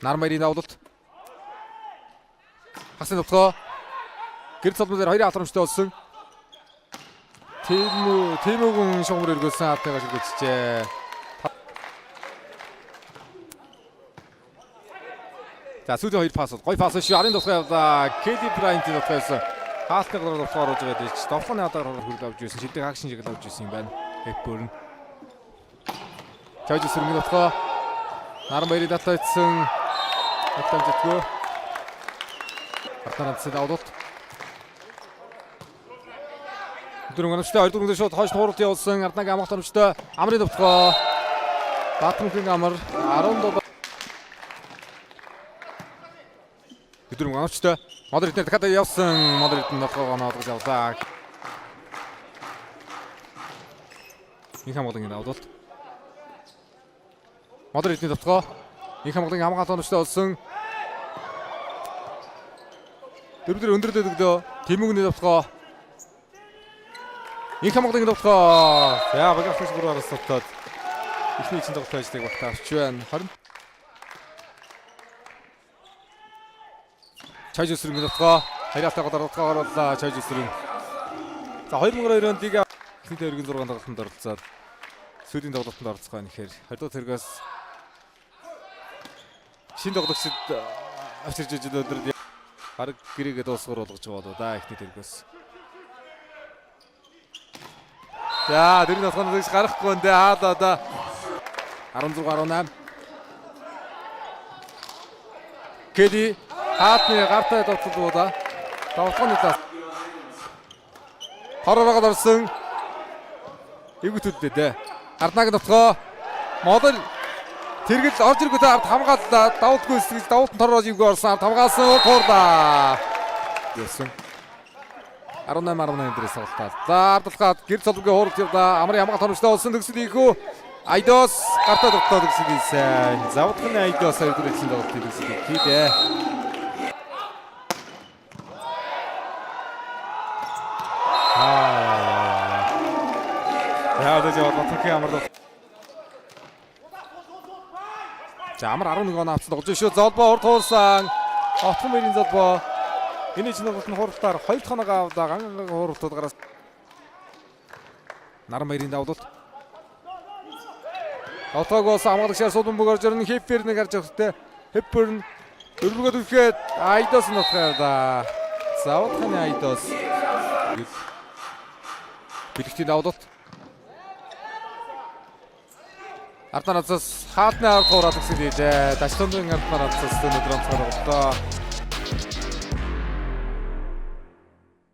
Наран баярын давлалт. Хасны товтлогоо. Гэр цолмон дээр хоёрын алрамжтай болсон. Тэмүүгэн шугамар өргөсөн артайгаа ширгэжжээ. За сүүлийн хоёр пас бол гоё пас шүү. Арын товтлогоо явлаа. Кеди Брайантын товтлогоо явсан. Хаалтны гол товтлогоо оруулж байгаа гэж. Товтлогооны агаар хүрэл авч ирсэн. Шилдэг хаагшин чиглэл авч ирсэн юм байна. Хепбөрн. Чойж сөрмийн товтлогоо. Наран баярын татлаацсан. Татламжтгүй. Артаранцад давлалт. Дөрөв оновчтой 2 дөрөв шууд хойш хууралт явуулсан. Арднагийн амгалт оновчтой Амрын товтлогоо. Баатмөнхийн Амар 17 дөрөв оновчтой Модер эрдэнэ дахиад явсан. Модер эрдэнэ товтлогоо ноодгож явлаа. Инх хамгаалan давлалт. Модер эрдэнэ товтлогоо. Инх хамгаалan хамгаалт оновчтой болсон. Дөрөв өндөрлөд өглөө. Тэмүгний товтлогоо. Инх хамгаалan товтлогоо. За багийн ахлагч 3-аас товтлоод эхний чин тоглолт ажлыг багтаа авч байна. 20 Чойж өсрөн товтлогоо. Харьяалтай голоор товтлогоо орууллаа. Чойж өсрөн. За 2002 онд лига эхний тойргийн 6 тоглолтод оролцоод сүүлийн тоглолтод оролцох байх нэхэр 20 дугаар тэргээс шин тоглогчид авчирж ижил өдрөд бараг гэрээгээ дуусгаар болгож байгаа болоо да эхний тэргээс. За дөрөв тоглолтод гарахгүй нэ хаалаа да. 16 18. Кеди хаатны гартай довтлол буудаа. Довтлогын талаас хоророгод орсон. Эвгүтүүдээ дээ. Арнагийн довтлогоо. Модер тэргэл орж ирэхтэй ард хамгааллаа. Давтгүй эсгэж давтан тороо эвгүй орсон. Ард хамгаалсан хурлаа. Ясан. 18 18 дээрээс тоглолтоо. За ардлахад гэр цолбогийн хуралд явлаа. Амрын хамгаалт оновчтой болсон төгсөл ийхүү. Айдос гартаа довтлоо төгсөл хийсэн. Завдхны Айдос хоёр дахь эхлэн тоглолтыг төгсөл хийдэ. За одоо жоо Батөрхийн амар. За амар 11 оноо авсан тоглож шүү. Золбоо урд хуулсан. Отхон мөрийн золбоо. Энэ чинь тоглолт нь хуралдаар 2 дахь оноогоо авлаа. Ган ган хуралдууд гараас. Наран баярын давлалт. Довтлоог болсон хамгаалагчаар суудан бүг орж ирнэ. Хеппер нэг гарч явахтай. Хеппер нь өргөгөө түлхээд Айдос нь утгаа явлаа. Завдханы Айдос. Бэлэгтийн давлалт. Арднаар азаас хаалтны ард хуураад өгсөн хийлээ. Даштундын арднаар азаас өнөөдөр онцгой тоглолтоо.